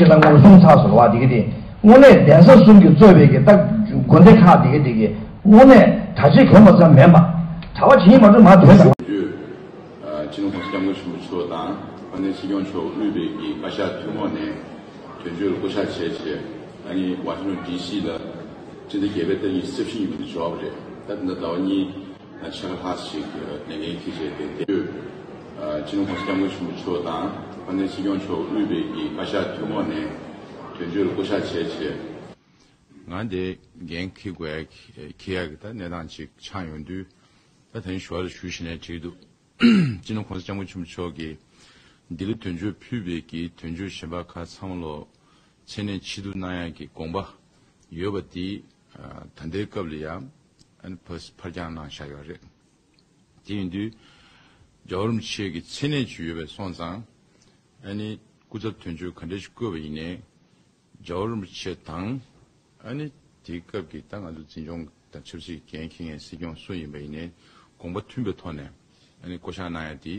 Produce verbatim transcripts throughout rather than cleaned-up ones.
ཁྱེད་རང་ལ་ལྷུང་ཚར་སོང་བ་དེ་ག་དེ། དངོས་གནས་གདན་ས་གསུམ་གྱིས་གཙོས་པའི་གི་ད་དགོན་སྡེ་ཁག་དེ་ག་དེ་གི་དངོས་གནས་གྲྭ་ཆས་གྱོན་པ་ཙམ་མིན་པ། གྲྭ་པ་བྱེད་མ་གྲུབ་མ་དོན་དང་། སྤྱི་ནོར་༸གོང་ས་༸སྐྱབས་མགོན་ཆེན་པོ་མཆོག་དང་དཔལ་ལྡན་སྲིད་སྐྱོང་མཆོག་དབུས་པའི་གི་བཀའ་ཤག་ཐུན་མོང་ནས་དོན་གཅོད་ལ་བསྐོ་གཞག་བྱས་རྗེས། ཨ་ནི་ཝ་ཤིང་ཊོན་ཌི་སི་ལ་སྤྱི་ཟླ་བརྒྱད་པའི་ཏ་རིག་ཉི་ཤུ་རྩ་བཞི་ཉིན་དུ་འབྱོར་བ་རེད། ད་དེ་འདྲ་ཟླ་བ་གཉིས་ཕྱེད་ཀ་ལྷག་ཞིག་ལས་འགན་འཁྱེར་བྱས་ཏེ་བསྡད་ཡོད། སྤྱི་ནོར་༸གོང་ས་༸སྐྱབས་མགོན་ཆེན་པོ་མཆོག་དང་དཔལ་ལྡན་སྲིད་སྐྱོང་མཆོག་དབུས་པའི་གི་བཀའ་ཤག་ཐུན་མོང་ནས་དོན་གཅོད་ལ་བསྐོ་གཞག་བྱས་རྗེས། ང་དེ་འགན་འཁྱེར་དགོས་ཡ་འཁྱེར་ཡ་གི་ད་གནས་སྟངས་ཅིག་ཆགས་ཡོང་དུས། ད་དེ་རིང་ཞོར་ལ་ཞུ་བཞིན་ནས་བྲིས་འདུག་སྤྱི་ནོར་༸གོང་ས་༸སྐྱབས་མགོན་ཆེན་པོ་མཆོག་གིས་ལྡི་ལི་དོན་གཅོད་ཕུད་པའི་གི་དོན་གཅོད་གཞན་པ་ཁག་ཚང་མ་ལོ་མཚན་གནས་ཕྱིར་བསྡུ་གནང་ཡ་གི་དགོངས་པ་ཡོད་པ་དེ། ད་ལྟའི་སྐབས་ལ་ཡང་ཨ་ནི་ཕར་ཕར་འགྱངས་གནང་བཞག་ཡོད་རེད། དེ་ཡིན་དུས་རྒྱལ་བ་རིན་པོ་ཆེ་གི་མཚན་གནས་ཅིག་ཡོད་པའི་སོང་ཙང་། ཨ་ནི་སྐུ་ཚབ་དོན་གཅོད་ག་འདྲ་ཞིག་བསྐོས་པ་ཡིན་ནའི། རྒྱལ་བ་རིན་པོ་ཆེ་དང་། ཨ་ནི་དེའི་སྐབས་ཀྱི་ད་ང་ཚོ་འཛིན་སྐྱོང་དང་ཆབ་སྲིད་འགན་འཁྱེར་མཁན་སྲིད་སྐྱོང་སུ་ཡིན་པ་ཡིན་ནའི་དགོངས་པ་མཐུན་པའི་ཐོག་ནས་ཨ་ནི་བསྐོ་གཞག་གནང་ཡ་དེ་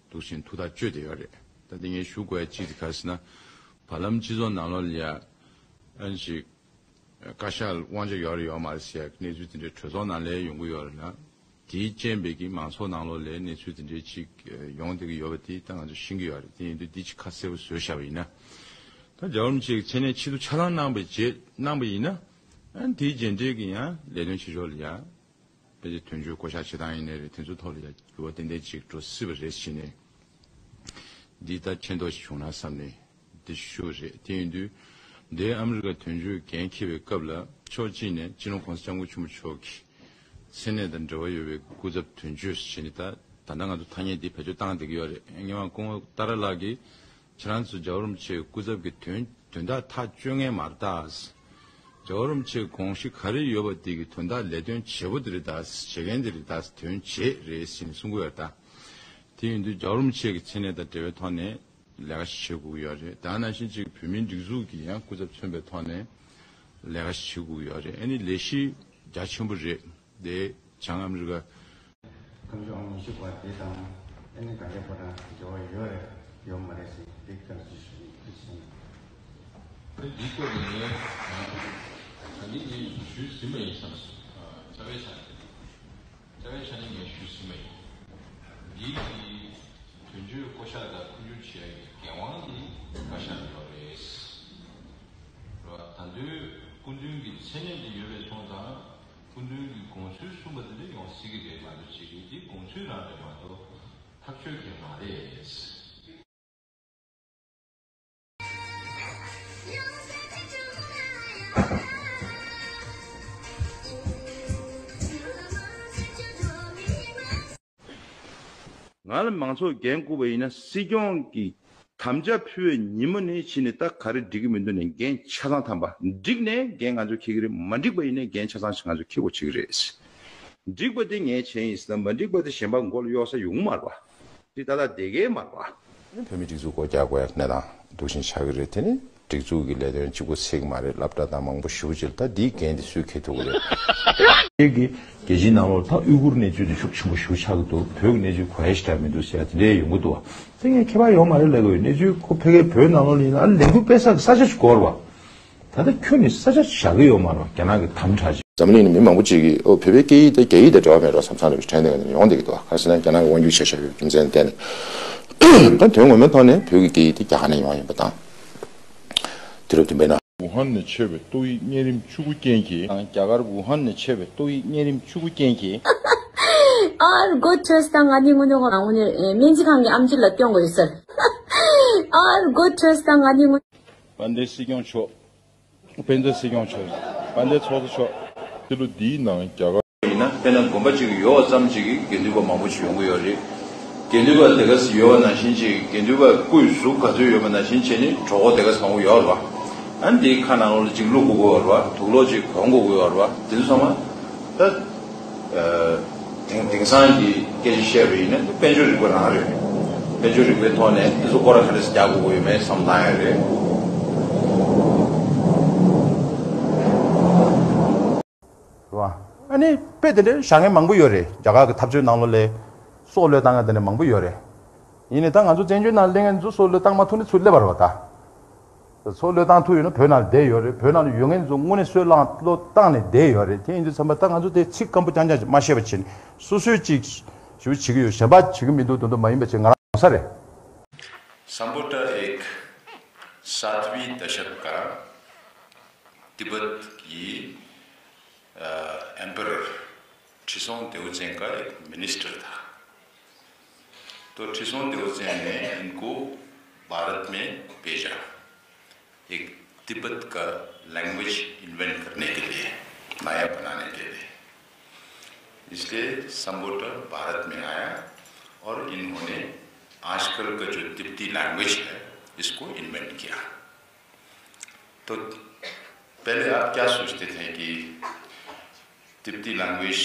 འདུག་བཞིན་ཐུགས་ཐག་གཅོད་བསྡད་ཡོད་རེད། ད་དེ་ངས་ཞུ་དགོས་ཡ་གཅིག་དེ་ག་རེ་ཟེར་ན། བར་ལམ་སྤྱི་ཚོགས་ནང་ལོགས་ལ་ཡ་ཨ་ནི་ཅིག་བཀའ་ཤག་དབང་ཆ་ཡོད་རེད་ཡོད་མ་རེད་ཟེར་ཡ་གནས་ཚུལ་དེ་འདྲའི་གྲོས་ཚོགས་ནང་ལ་ཡོང་གི་ཡོད་རེད་ལ། དེའི་རྐྱེན་པས་ཀྱི་མང་ཚོགས་ནང་ལོགས་ལ་གནས་ཚུལ་དེ་འདྲའི་ཅིག་ཡོང་བསྡད་ཀྱི་ཡོད་པ་དེ་ད་ང་ཚོ་ཤེས་ཀྱི་ཡོད་རེད། དེ་ཡིན་དུས་འདི་ཅིག་ཁ་གསལ་པོ་བཟོས་བཞག་པ་ཡིན་ན། ད་རྒྱལ་བ་རིན་པོ་ཆེ་གི་མཚན་གནས་ཕྱིར་བསྡུ་ཆ་ཚང་གནང་པའི་རྗེས་གནང་པ་ཡིན་ན། ཨ་ནི་དེའི་རྗེས་འབྲེལ་གྱི་ཡང་ལས་དོན་བྱེད་ཕྱོགས་ལ་ཡང་ཕལ་ཆེར་དོན་གཅོད་བསྐོ་གཞག་བྱེད་སྟངས་ཡིན་ནའི་རེད། དེ་ཚོའི་ཐོག་ལ་ཡང་འགྱུར་བ་ཏན་ཏན་ཅིག་འགྲོ་སྲིད་པ་རེད་ཟེར་ནས། འདི་ལྟར་མཁྱེན་རྟོགས་ཤིག་བྱུང་ན་བསམ་ནས་འདི་ཞུ་བ་རེད། དེ་ཡིན་དུས་འདིའི་ཨ་མི་རི་ཀ་དོན་གཅོད་འགན་འཁྱེར་བའི་སྐབས་ལ་ཕྱོགས་གཅིག་ནས་སྤྱི་ནོར་༸གོང་ས་༸སྐྱབས་མགོན་ཆེན་པོ་མཆོག་གི་མཚན་གནས་དང་འབྲེལ་བ་ཡོད་པའི་སྐུ་ཚབ་དོན་གཅོད་ཟེར་ནས། ད་ད་ལྟ་ང་ཚོ་ཐ་སྙད་འདི་བེད་སྤྱོད་བཏང་བསྡད་ཀྱི་ཡོད་རེད། སྔོན་མ་སྐུ་ངོ་ཏཱ་ར་ལགས་ཀྱིས་ཁྱེད་རང་ཚོ་རྒྱལ་བ་རིན་པོ་ཆེའི་སྐུ་ཚབ་ཀྱི་དོན་དོན་དག་ཐག་གཅོད་མཁན་མ་རེད་ད། རྒྱལ་བ་རིན་པོ་ཆེའི་དགོངས་གཞི་ག་རེ་ཡོད་པ་དེ་གི་དོན་དག་ལས་དོན་བྱེད་པོ་དེ་རེད་ད། བྱེད་མཁན་དེ་རེད་ད། དོན་བྱེད་རེད་ཟེར་ནས་གསུང་གི་ཡོད་རེད་ད། དེ་ཡིན་དུས་རྒྱལ་བ་རིན་པོ་ཆེ་གི་མཚན་གནས་དང་འབྲེལ་བའི་ཐོག་ནས་ལས་ཀ་ཞིག་བྱེད་དགོས་ཀྱི་ཡོད་རེད། ད་ནང་བཞིན་ཅིག་བོད་མིའི་སྒྲིག་འཛུགས་ཀྱི་ཡང་སྐུ་ཚབ་མཚོན་པའི་ཐོག་ནས་ལས་ཀ་ཞིག་བྱེད་དགོས་ཀྱི་ཡོད་རེད། ཨ་ནི་ལས་གཞི་རྒྱ་ཆེན་པོ་རེད་དེ། བྱང་ཨ་མི་རི་ཀ། ཁམས་ཕྱོགས་ཉི་ཤུ་པ་དེ་དང་ཨ་ནི་ག་རེ་པོ་དང་འབྲེལ་བ་ཡོད་རེད་ཡོད་མ་རེད་ཟེར་དེ་སྐད་ཆ་ཞུ་ཞུ་ཡིན། ཨ་ནི་འདིའི་སྐོར་ནས་ངས་ད་ནི་ངས་ཞུས་ཟིན་པ་ཡིན་བསམ་སོང་། རྩ་བའི་ཆ་ནས། རྩ་བའི་ཆ་ནས་ངས་ཞུས་ཟིན་པ་ཡིན། འདིའི་གི་དོན་གཅོད་བསྐོ་གཞག་དང་འཕོ་འགྱུར་བྱེད་ཡ་གི་འགན་དབང་དེ་བཀའ་ཤག་ལ་ཡོད་རེད། རེད་བ། ད་དུང་སྐུ་མདུན་གྱི་མཚན་གནས་དེ་ཡོད་པའི་ཐོག་དང་སྐུ་མདུན་གྱི་དགོངས་ཚུལ་གསུངས་པ་དེ་འདྲ་ཡོང་སྲིད་ཀྱི་རེད་མ་གཏོགས་བྱེད་ཀྱི་དེ་དགོངས་ཚུལ་རང་རེད་མ་གཏོགས་ཐག་གཅོད་མཁན་མ་རེད། ང་ལ་མང་ཚོགས་འགན་བསྐུར་བ་ཡིན་ན་སྲིད་སྐྱོང་གི་དམ་བཅའ་ཕུལ་བའི་ཉིན་མོ་ནས་ཕྱིན་ནས་ད་ག་རེ་འགྲིག་གི་མི་འདུག་ནས་འགན་ཆ་ཚང་ཐམ་པ་འགྲིག་ནས་འགན་ང་ཚོས་འཁྱེར་གི་རེད། མ་འགྲིག་པ་ཡིན་ནའི་འགན་ཆ་ཚང་ཞིག་ང་ཚོས་འཁྱེར་དགོས་བྱེད་ཀྱི་རེད། འགྲིག་པ་དེ་ངས་བྱས་ཡིན་ཟེར་ན་མ་འགྲིག་པ་དེ་གཞན་པ་མགོ་ལ་གཡོག་ས་ཡོང་གི་མ་རེད་པ། དེ་ད་ལྟ་བསྡད་ཀྱི་མ་རེད་པ། བོད་མི་སྒྲིག་འཛུགས་སྒོ་རྒྱག་དགོས་ཡ་གནས་སྟངས་འདུག་བཞིན་ཆགས་ཀྱི་རེད། དེ་ནི་སྒྲིག་འཛུགས་ཀྱི་ལས་དོན་གཅིག་པུ་ཚད་ཀྱི་མ་རེད། སློབ་གྲྭ་དང་མང་པོ་ཞེ་པོ་ཅིག་ལ་ད་འདིའི་འགན་དེ་སུས་འཁྱེར་ཐུབ་ཀྱི་རེད། དེ་གི་རྒྱལ་སྤྱིའི་ནང་ལོགས་ད་ཨུ་གུར་གནས་ཚུལ་དེ་ཤུགས་ཆེན་པོ་ཞེ་པོ་ཆགས་ཀྱི་འདུག་བོད་ཀྱི་གནས་ཚུལ་གོ་ཡ་ཞེ་དྲག་མི་འདུག་ཟེར་ཡ་དེ་འདྲས་ཡོང་གི་འདུག་བ། དེ་ངས་ཁྱད་པར་ཡོད་མ་རེད་ལབ་ཀྱི་ཡོད། གནས་ཚུལ་ཁོ་ཕ་གིའི་བོད་ནང་ལོགས་ལ་ཡིན་ན་ཨ་ལས་འགུལ་སྤེལ་ས་གི་ས་ཆ་ཞིག་དགོས་རེད་བ། ད་ལྟ་ཁྱོན་ནས་ས་ཆ་བཞག་གི་ཡོད་མ་རེད་བ། རྒྱ་ནག་གི་དམ་དྲག་ཅིག་འཛམ་གླིང་ནས་མི་མང་པོ་ཅིག་གིས་ཨོ་བོད་པའི་སྐད་ཡིག་དེ་རྒྱ་ཡིག་དང་འབྲེལ་བ་མེད་འགྲོ་བསམ་བསམ་འདྲ་བའི་དྲན་བསྡད་མཁན་ཡོང་བསྡད་ཀྱི་འདུག་ག་རེ་ཟེར་ན་རྒྱ་ནག་གི་དབང་སྒྱུར་བྱས་བཞག་པའི་རྒྱུ་མཚན་ལ་བརྟེན་ནས། ད་དོན་ངོ་མའི་ཐོག་ནས་བོད་ཀྱི་སྐད་ཡིག་དེ་རྒྱ་གར་ནས་ཡོང་ཡིན་པ་དང་། དུས་རབས་བདུན་པའི་ནང་། ཝུ་ཧན་ནས་མཆེད་པའི་ཏོག་དབྱིབས་གཉན་རིམས་བཅུ་དགུ་རྐྱེན་གྱིས། དང་རྒྱ་གར་ཝུ་ཧན་ནས་མཆེད་པའི་ཏོག་དབྱིབས་གཉན་རིམས་བཅུ་དགུ་རྐྱེན་གྱིས། ཨར་གོ་ཁྲོས་དང་ང་ནི་ངུ་ནི་ངོ་རང་ངུ་ནི་སྨན་རྩིས་ཁང་གི་ཨམ་ཆི་ལ་སྟོན་དགོས་ཡོད་ཟེར། ཨར་གོ་ཁྲོས་དང་ང་ནི་ངུ། དཔལ་ལྡན་སྲིད་སྐྱོང་མཆོག་དཔལ་ལྡན་སྲིད་སྐྱོང་མཆོག་དཔལ་ལྡན་ཚོགས་གཙོ་མཆོག་སྤྱི་ལོ་འདིའི་ནང་རྒྱ་གར། ཡིན་ན་དཔེར་ན་དགོན་པ་གཅིག་ཡོད་ཙམ་ཅིག་གི་དགེ་འདུན་པ་མང་པོ་ཞིག་ཡོང་གི་ཡོད་རེད། དགེ་འདུན་པ་དེ་ག་ཚོད་ཡོད་པ་ནང་བཞིན་ཅིག་དགེ་འདུན་པ་སྐུའི་གཟུགས་ག་ཚོད་ཡོད་པ་ནང་བཞིན་བྱས་ནས་གྲོགས་པོ་དེ་ག་ཚོད་མང་པོ་ཡོད་རེད་བ། ཨ་ནི་དེའི་ཁ་ནང་ལོགས་ལ་ཅིག་བླུག་དགོས་ཀྱི་ཡོད་རེད་བ། དུག་ལོག་ཅིག་གོན་དགོས་ཀྱི་ཡོད་རེད་བ། དེ་ཚོ་ཚང་མ་ད། དེང་དེང་སང་གི་སྐད་ཆ་བཤད་པ་ཡིན་ན་དཔལ་འབྱོར་རིག་པ་རང་རེད། དཔལ་འབྱོར་རིག་པའི་ཐོག་ནས་འདི་ཚོ་སྐོར་ར་ག་འདྲ་ཞིག་རྒྱག་དགོས་ཀྱི་ཡོད་མེད་བསམ་བློ་བཏང་ཡ་རེད། རེད་བ། ཨ་ནི་དཔེ་དེ་འདྲའི་བཞག་མཁན་མང་པོ་ཡོད་རེད། རྒྱ་གར་གྱི་འཐབ་རྩོད་ནང་ལོགས་ལ་སྲོག་བློས་བཏང་མཁན་དེ་འདྲ་མང་པོ་ཡོད་རེད། ཡིན་ནའི་ད་ང་ཚོ་བཙན་བྱོལ་ནང་སླེབས་མཁན་ཚོ་སྲོག་བློས་བཏང་མ་ཐུབ་ནས་ཚུར་སླེབས་པ་རེད་བ་ད། ཚོ་བློས་བཏང་ཐུབ་ཡོད་ན་བོད་ནང་ལ་བསྡད་ཡོད་རེད། བོད་ནང་ལ་ཡོད་མཁན་ཚོ་དངོས་གནས་སུས་བླངས་བློས་བཏང་ནས་བསྡད་ཡོད་རེད། དེ་ཡིན་དུས་ཙམ་པ་ད་ང་ཚོ་དེ་ཚིག་སྐམ་པོ་རྐྱང་རྐྱང་ཞིག་མ་བཤད་པ་བྱས་ནས་སོ་སོས་ཅིག་ཞུ་བྱེད་ཀྱི་ཡོད། གཞན་པ་བྱེད་ཀྱི་མི་འདུག་དོན་དུ་མ་ཡིན་པ་བྱེད་ང་རང་ཡོང་ས་རེད། संभवतः एक सातवीं दशक का तिब्बत की एम्परर ट्रिसोंग देवजेन का एक मिनिस्टर था। तो ट्रिसोंग देवजेन ने इनको भारत में भेजा, एक तिब्बत का लैंग्वेज इन्वेंट करने के लिए, नया बनाने के लिए। इसलिए संभवतः भारत में आया और इन्होंने आजकल का जो तिब्बती लैंग्वेज है, इसको इन्वेंट किया। तो पहले आप क्या सोचते थे कि तिब्बती language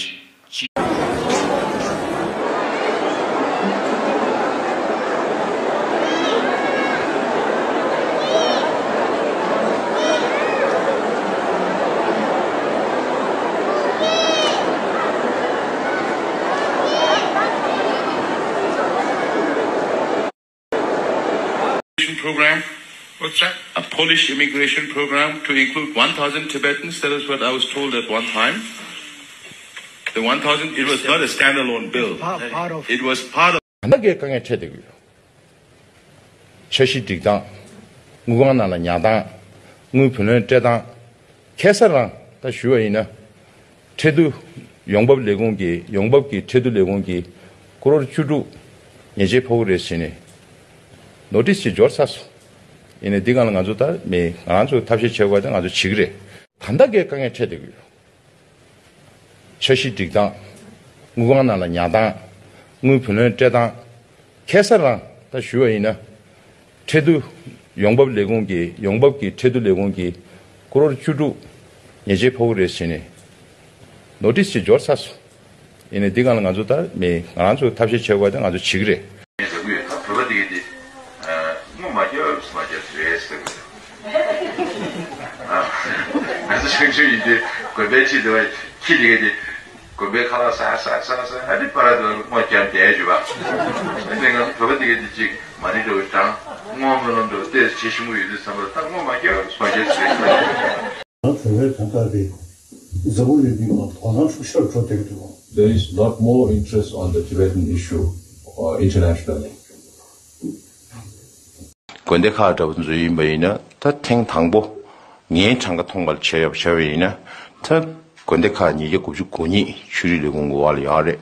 program, what's that? A Polish immigration program to include one thousand Tibetans. That is what I was told at one time. The one thousand, it was not a standalone bill. Part, part of it was part of. ད་ལྟ་གའི་དཀའ་ངལ་འཕྲད་བསྡད་ཀྱི་ཡོད། འཆར་གཞི་སྒྲིག་སྟངས། དངུལ་ཁང་ནང་ལ་ཉར་སྟངས། དངུལ་བུ་ལོན་སྤྲད་སྟངས། ཁ་སང་རང་ད་ཞུ་བ་ཡིན་ན། ཁྲལ་བསྡུ། ཡོང་འབབ་ལས་ཁུངས་ཀྱི་ཡོང་འབབ་ཀྱི་ཁྲལ་བསྡུ་ལས་ཁུངས་ཀྱིས་ཀོ་རོར་བཅུ་དྲུག་ཉེས་ཆད་ཕོག་གི་རེད་ཟེར་ནས་ནོ་ཊིས་ཅིག་འབྱོར་ཚར་སོང་། ཡིན་ནའི་འདི་སྒང་ལ་ང་ཚོ་ད་མི་ང་རང་ཚོ་ཐབས་ཤེས་བྱེད་དགོས་ད་ང་ཚོ་བྱེད་ཀྱི་རེད། ད་ལྟ་གའི་དཀའ་ངལ་འཕྲད་བསྡད་ཀྱི་ཡོད། འཆར་གཞི་སྒྲིག་སྟངས། དངུལ་ཁང་ནང་ལ་ཉར་སྟངས། དངུལ་བུ་ལོན་སྤྲད་སྟངས། ཁ་སང་རང་ད་ཞུ་བ་ཡིན་ན། ཁྲལ་བསྡུ། ཡོང་འབབ་ལས་ཁུངས་ཀྱི་ཡོང་འབབ་ཀྱི་ཁྲལ་བསྡུ་ལས་ཁུངས་ཀྱིས་ཀོ་རོར་བཅུ་དྲུག་ཉེས་ཆད་ཕོག་གི་རེད་ཟེར་ནས་ནོ་ཊིས་ཅིག་འབྱོར་ཚར་སོང་། ཡིན་ནའི་འདི་སྒང་ལ་ང་ཚོ་ད་མི་ང་རང་ཚོ་ཐབས་ཤེས་བྱེད་དགོས་ད་ང་ཚོ་བྱེད་ཀྱི་རེད། ཟེར་གི་ཡོད། ད་བོད་པ་དེ་གི་དེ་དངུལ་མ་རྒྱབ་མ་རྒྱབ་རེད་ཟེར་གི་ཡོད། ང་ཚོ་ཆུང་ཆུང་ཡིན་དུས་དགོན་པའི་ཕྱི་དེ་བ་ཁྱི་དེ་གི་དེ། དགོན་པའི་ཁ་ལག་ཟ་ཟ་ཟ་ཟ་ཨ་ནི་པ་ར་དུ་སྔོ་རྒྱབ་བསྡད་ཡོད་པ། ཨ་ནི་ང་བོད་པ་དེ་ག་དེ་ཅིག་མ་ཎི་འདྲ་བོ་བགྲང་སྔོ་སྨོན་ལམ་འདྲ་བོ་ཏོག་ཙམ་བྱེད་ཤུགས་ཡོད་དུས་ཙམ་པ་ད་སྔོ་མ་རྒྱབ་སོ་རྒྱབ་ཟེར། ང་བོད་པའི་དོན་དག་རེད། འཛམ་བུ་གླིང་འདི་མ་གོ་ན་ཤུགས་ཤར་འགྲོ་བསྡད་ཀྱི་འདུག There is lot more interest on the Tibetan issue uh, internationally. དགོན་སྡེ་ཁག་འདྲ་བོ་ཚོ་ཡིན་པ་ཡིན་ན་ད་ཐེངས་དང་པོ་ངའི་གྲངས་ཀ་མཐོང་བར་བྱས་ཡོད་བྱས་པ་ཡིན་ན་ད་དགོན་སྡེ་ཁག་ཉིས་བརྒྱ་དགུ་བཅུ་གོ་གཉིས་ཆོས་རིག་ལས་ཁུངས་ཀྱི་འོག་ལ་ཡོད་རེད།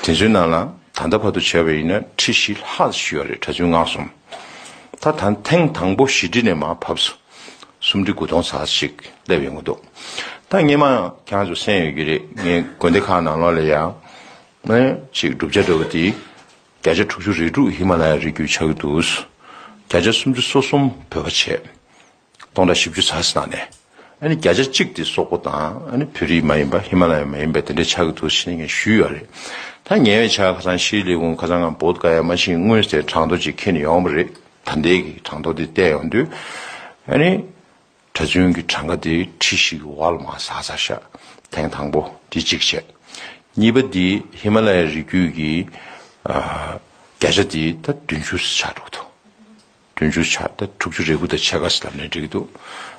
དེ་ཚོའི་ནང་ལ་ད་ལྟ་བར་དུ་བྱས་པ་ཡིན་ན་ཁྲི་བཞི་ལྷག་ཞིག་ཡོད་རེད། གྲྭ་བཙུན་མངགས་སོང་། ད་ད་ཐེངས་དང་པོ་ཞི་ཁྲི་ནས་མར་ཕབ་སོང་། སུམ་ཁྲི་དགུ་སྟོང་ཙམ་ཞིག་སླེབས་ཡོང་གི་འདུག་ད་སྔས་མ་ཁྱེད་རང་ཚོ་གསན་ཡོད་ཀྱི་རེད། ངས་དགོན་སྡེ་ཁག་ནང་ལོགས་ལ་ཡང་ཅིག་བསྒྲུབ་བྱ་འདྲ་བོ་དེ་བརྒྱ་ཆ་དྲུག་ཅུ་རེ་དྲུག་ཧི་མ་ལ་ཡ་རི་རྒྱུད་ཆགས་ཀྱི་འདུག་བརྒྱ་ཆ་སུམ་ཅུ་སོ་གསུམ་བོད་པ་བྱས། སྟོང་ཕྲག་བཞི་བཅུ་ཙམ་ནང་ནས་ཨ་ནི་བརྒྱ་ཆ་གཅིག་དེ་སོག་པོ་དང་ཨ་ནི་བོད་རིགས་མ་ཡིན་པ་ཧི་མ་ལ་ཡ་མ་ཡིན་པ་དེ་འདྲ་ཆགས་ཀྱི་འདུག་ཟེར་ནས་ངས་ཞུས་ཡོད་རེད། ད་ཉེ་བའི་ཆར་ཁ་སང་ཤེས་རིག་ལས་ཁུངས་ཁ་སང་ང་བོད་ཀ་ཡ་མ་ཤིང་དངོས་དེ་གྲངས་ཐོ་ཅིག་ཁྱེར་ནས་ཡོང་བ་རེད། ད་ལྟའི་གི་གྲངས་ཐོ་དེ་བལྟས་ཡོང་དུས་ཨ་ནི། གྲྭ་བཙུན་གྱི་གྲངས་ཀ་དེ་ཁྲི་བཞི་གི་འོག་ལ་མར་ཟག་ཚར་ཤག་ཐེངས་དང་པོ་དེ་གཅིག་བྱས། གཉིས་པ་དེ་ཧི་མ་ལ་ཡའི་རི་རྒྱུད་ཀྱི་ཨ་བརྒྱ་ཆ་དེ་ད་བདུན་ཅུ་ཆགས་འགྲོ་གི་འདུག་བདུན་ཅུ་ཆགས་ད་དྲུག་ཅུ་རེ་དགུ་དང་ཕྱེད་ཀ་ཙམ་ལབ་ནས་འགྲིག་གི་འདུག་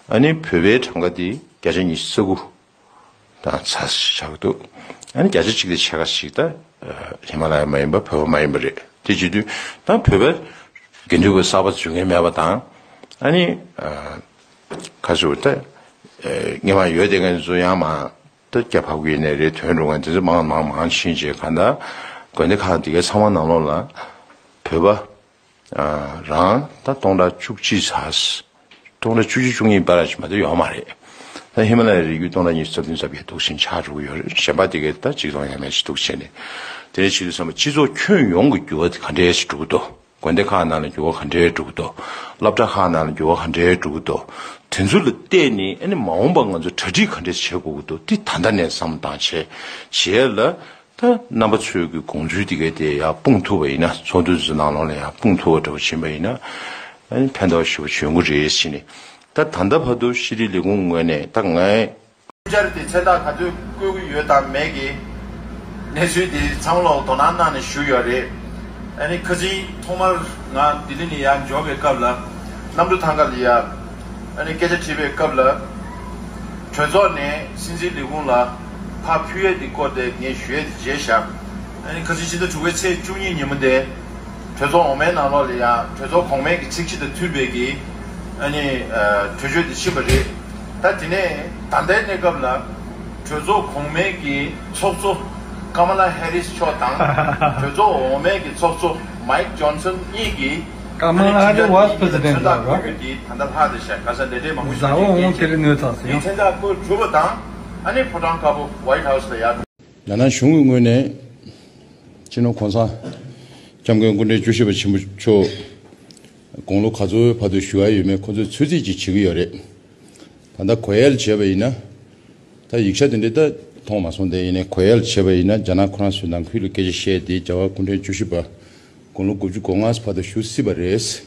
ཨ་ནི་བོད་པའི་གྲངས་ཀ་དེ་བརྒྱ་ཆ་ཉི་ཤུ་རྩ་དགུ་དང་ཚ་ཆགས་ཀྱི་འདུག་ཨ་ནི་བརྒྱ་ཆ་གཅིག་དང་ཕྱེད་ཀ་ཞིག་ད་ཨ་ཧི་མ་ལ་ཡ་མ་ཡིན་པ་བོད་པ་མ་ཡིན་པ་རེད། དེ་བྱེད་དུས་ད་བོད་པ་དགེ་འདུན་པ་གསར་པ་འཛུལ་མཁན་མེད་པ་དང་ཨ་ནི་ཨ། ཁ་ཤོར་ཏེ། སྔོན་མ་ཡོད་བསྡད་མཁན་ཚོ་ཡང་མ་ད་སྐྱ་ཕབ་ཀྱི་ནས་རེད། ཐོན་འགྲོ་མཁན་དེ་ཚོ་མང་མང་མང་ཕྱིན་རྗེས་གང་ལྟར་དགོན་སྡེ་ཁག་འདི་གའི་ཚང་མ་ནང་ལོགས་ལ་བོད་པ་རང་ད་སྟོང་ཕྲག་བཅུ་གཅིག་ཙམ། སྟོང་ཕྲག་བཅུ་གཅིག་བཅུ་གཉིས་བར་ཞིག་མ་གཏོགས་ཡོད་མ་རེད། ད་ཧི་མ་ལ་ཡའི་རི་རྒྱུད་སྟོང་ཕྲག་ཉི་ཤུ་རྩ་བདུན་ཙམ་ཡས་འདུག་ཕྱིན་ཆགས་འགྲོ་གི་ཡོད་རེད། གཞན་པ་དེ་གའི་ད་གཅིག་སྟོང་ཡས་མས་ཞིག་འདུག་བྱས་ནས་དེ་འདྲ་བྱེད་དུས་ཙམ་པ་སྤྱི་ཚོགས་ཁྱོན་ཡོངས་ཀྱི་འགྱུར་བ་དེ་ག་འདྲས་ཞིག་འགྲོ་གི་འདུག་དགོན་སྡེ་ཁག་ནང་ལ་འགྱུར་བ་ག་འདྲའི་འགྲོ་གི་འདུག་སློབ་གྲྭ་ཁག་ནང་ལ་འགྱུར་བ་ག་འདྲའི་འགྲོ་གི་འདུག་དེ་ཚོ་ལ་བལྟས་ནས་ཨ་ནི་མ་འོངས་པ་ང་ཚོ་གྲ་སྒྲིག་ག་འདྲས་བྱེད་དགོས་ཀྱི་འདུག་དེ་ད་ལྟ་ནས་བསམ་བློ་བཏང་བྱས། བྱས་ལ་ད་རྣམ་པ་ཚོའི་གི་དགོངས་ཚུལ་དེ་གའི་དེ་ཡར་སྤུངས་ཐུབ་པ་ཡིན་ན། ཚོགས་འདུ་ཚོའི་ནང་ལོགས་ལ་ཡར་སྤུངས་ཐུབ་པ་འདྲ་པོ་བྱིན་པ་ཡིན་ན་ཨ་ནི་ཕན་ཐོགས་ཞེ་པོ་བྱུང་གི་རེད་ཟེར་ནས། ད་ད་ལྟ་བར་དུ་ཤེས་རིག་ལས་ཁུངས་ངོས་ནས་ད་ངའི། སྐུ་བཅར་དེ་མཚན་རྟགས་ག་ཚོད་བསྐོ་གི་ཡོད་དམ་མེད་ཀྱི་གནས་ཚུལ་དེ་ཚང་མ་ལོག་དོ་སྣང་གནང་ནས་ཞུས་ཡོད་རེད། ཨ་ནི་ཁ་སང་ཐོག་མར་ང་ལྡི་ལི་ནས་ཡར་འབྱོར་བའི་སྐབས་ལ་གནམ་གྲུ་ཐང་ག་ལ་ཡ་ ཨ་ནི་སྐད་ཆ་དྲིས་པའི་སྐབས་ལ། གྲོས་ཚོགས་ནས་སྲིད་འཛིན་ལས་ཁུངས་ལ་ཕར་ཕུལ་ཡས་དེ་སྐོར་དེ་ངས་ཞུ་ཡས་དེ་བརྗེད་བཞག་ཨ་ནི་ཁ་སང་ཕྱི་ཟླ་དྲུག་པའི་ཚེས་བཅུ་གཉིས་ཉིན་མོ་དེ། གྲོས་ཚོགས་འོག་མའི་ནང་ལོགས་ལ་ཡང་གྲོས་ཚོགས་གོང་མའི་གི་ཚིག་གཅིག་དང་མཐུན་པའི་གི་ཨ་ནི་གྲོས་ཆོད་དེ་ཕྱིན་པ་རེད། ད་དེ་ནས་ད་ལྟའི་གནས་སྐབས་ལ་གྲོས་ཚོགས་གོང་མའི་གི་ཚོགས་གཙོ་ཀ་མ་ལ་ཧེ་རིས་མཆོག་དང་གྲོས་ཚོགས་འོག་མའི་གི་ཚོགས་གཙོ་མའིག་ཇོན་སན་གཉིས་ཀྱིས། Kamala Harris was president, right? དེ་ད་ལྟ་ལྷག་དེ་ཤག་ཁ་སང་ལས་བྲེལ་མང་པོ་ཞིག་བཟའ་བ་འོང་དེ་ལས་ནོར་ཚགས་སུ་ཡོང་། ཚན་ཁག་བཀོད་གྲུབ་པ་དང་ཨ་ནི་ཕོ་བྲང་དཀར་པོ་White House ལ་ཡར། ཡང་ན་གཞུང་གི་ངོས་ནས་སྤྱི་ནོར་གོང་ས་སྐྱབས་མགོན་སྐུ་ཕྲེང་བཅུ་བཞི་པ་ཆེན་པོ་མཆོག་དགུང་ལོ་ག་ཚོད་བར་དུ་བཞུགས་ཡ་ཡོད་མེད་ཁོ་ཚོས་ཚོད་རྩིས་ཅིག་བྱེད་ཀྱི་ཡོད་རེད། ད་ལྟ་གོ་ཡལ་བྱས་པ་ཡིན་ན། ད་ཡིག་ཆ་དེ་འདྲ་ད་མཐོང་མ་སོང་། དེ་ཡིན་ནའི་གོ་ཡལ་བྱས་པ་ཡིན་ན་རྒྱ་ནག་ཁོ་རང་ཚོའི་ནང་ཁུལ་ལ་སྐད་ཆ་བཤད་དེ་རྒྱལ་བ་སྐུ་ཕྲེང་བཅུ་བཞི་པ་དགུང་ལོ་དགུ་བཅུ་གོ་ལྔ་བར་དུ་བཞུགས་སྲིད་པ་རེད།